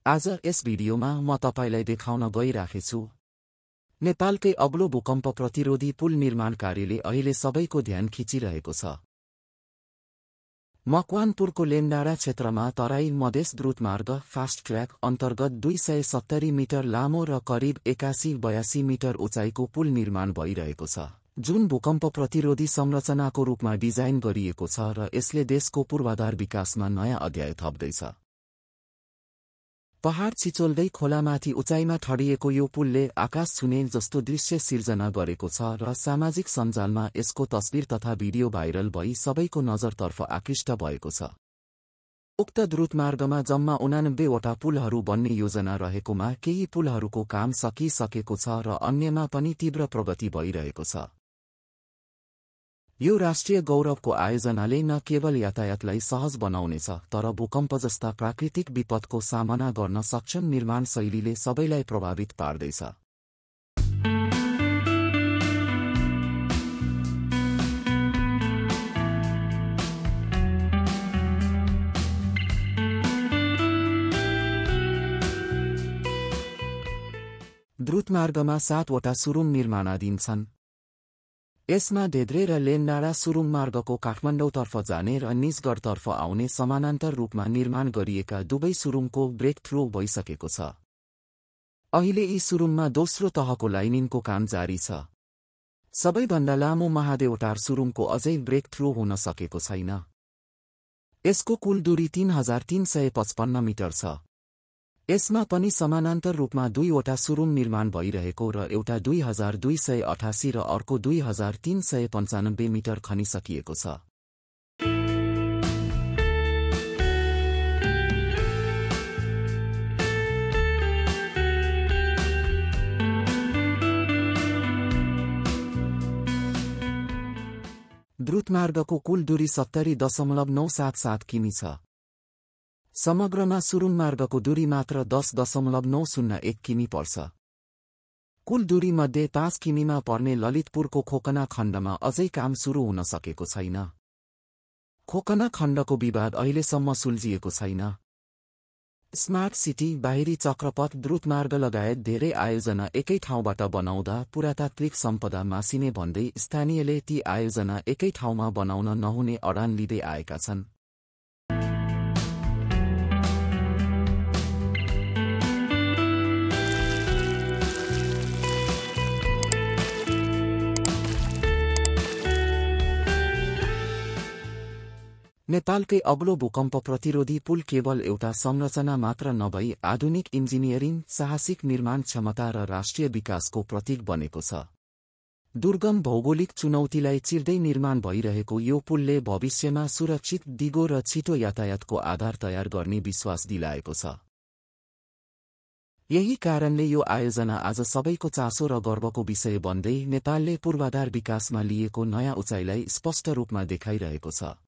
आज यस भिडियोमा म तपाईलाई देखाउन गइराखेछु नेपालकै अग्लो भूकम्प प्रतिरोधी पुल निर्माण कार्यले अहिले सबैको ध्यान खिचिरहेको छ। मकवानपुरको लेन्डाडा क्षेत्रमा तराई मधेस द्रुतमार्ग फास्ट ट्र्याक अन्तर्गत 270 मिटर लामो र करिब 81-82 मिटर उचाइको पुल निर्माण भइरहेको छ, जुन भूकम्प प्रतिरोधी संरचनाको रूपमा डिजाइन गरिएको छ र यसले देशको पूर्वाधार विकासमा नयाँ अध्याय थप्दैछ। पहाड छिचोल्दै खोलामाथि उचाइमा ठडिएको यो पुलले आकाश छुने जस्तो दृश्य सिर्जना गरेको छ र सामाजिक सञ्जालमा यसको तस्बिर तथा भिडियो भाइरल भई सबैको नजरतर्फ आकृष्ट भएको छ। उक्त द्रुतमार्गमा जम्मा 89 वटा पुलहरू बन्ने योजना रहेकोमा केही पुलहरूको काम सकिसकेको छ र अन्यमा पनि तीव्र प्रगति भइरहेको छ। यो राष्ट्रिय गौरवको आयोजनाले न केवल यातायातलाई सहज बनाउनेछ, तर भूकम्प जस्ता प्राकृतिक विपदको सामना गर्न सक्षम निर्माण शैलीले सबैलाई प्रभावित पार्दैछ। द्रुतमार्गमा 7 वटा सुरुङ निर्माणाधीन छन्। यसमा धेद्रे र लेन्डाडा सुरुङ मार्गको काठमाडौँतर्फ जाने र निजगढतर्फ आउने समानान्तर रूपमा निर्माण गरिएका दुवै सुरुङको ब्रेक थ्रू भइसकेको छ। अहिले यी सुरुङमा दोस्रो तहको लाइनिङको काम जारी छ। सबैभन्दा लामो महादेवटार सुरुङको अझै ब्रेक थ्रू हुन सकेको छैन। यसको कुल दूरी 3355 मिटर छ। यसमा पनि समानान्तर रूपमा 2 वटा सुरुङ निर्माण भइरहेको र एउटा 2288 र अर्को 2395 मिटर खनिसकिएको छ। द्रुतमार्गको कुल दूरी 70.977 किमी छ। समग्रमा सुरुङ मार्गको दूरी मात्र 10.901 किमी पर्छ। कुल दूरीमध्ये 5 किमीमा पर्ने ललितपुरको खोकना खण्डमा अझै काम सुरु हुन सकेको छैन। खोकना खण्डको विवाद अहिलेसम्म सुल्झिएको छैन। स्मार्ट सिटी, बाहिरी चक्रपथ, द्रुतमार्ग लगायत धेरै आयोजना एकै ठाउँबाट बनाउँदा पुरातात्विक सम्पदा मासिने भन्दै स्थानीयले ती आयोजना एकै ठाउँमा बनाउन नहुने अडान लिँदै आएका छन्। नेपालकै अग्लो भूकम्प प्रतिरोधी पुल केवल एउटा संरचना मात्र नभई आधुनिक इन्जिनियरिङ, साहसिक निर्माण क्षमता र राष्ट्रिय विकासको प्रतीक बनेको छ। दुर्गम भौगोलिक चुनौतीलाई चिर्दै निर्माण भइरहेको यो पुलले भविष्यमा सुरक्षित, दिगो र छिटो यातायातको आधार तयार गर्ने विश्वास दिलाएको छ। यही कारणले यो आयोजना आज सबैको चासो र गर्वको विषय बन्दै नेपालले पूर्वाधार विकासमा लिएको नयाँ उचाइलाई स्पष्ट रूपमा देखाइरहेको छ।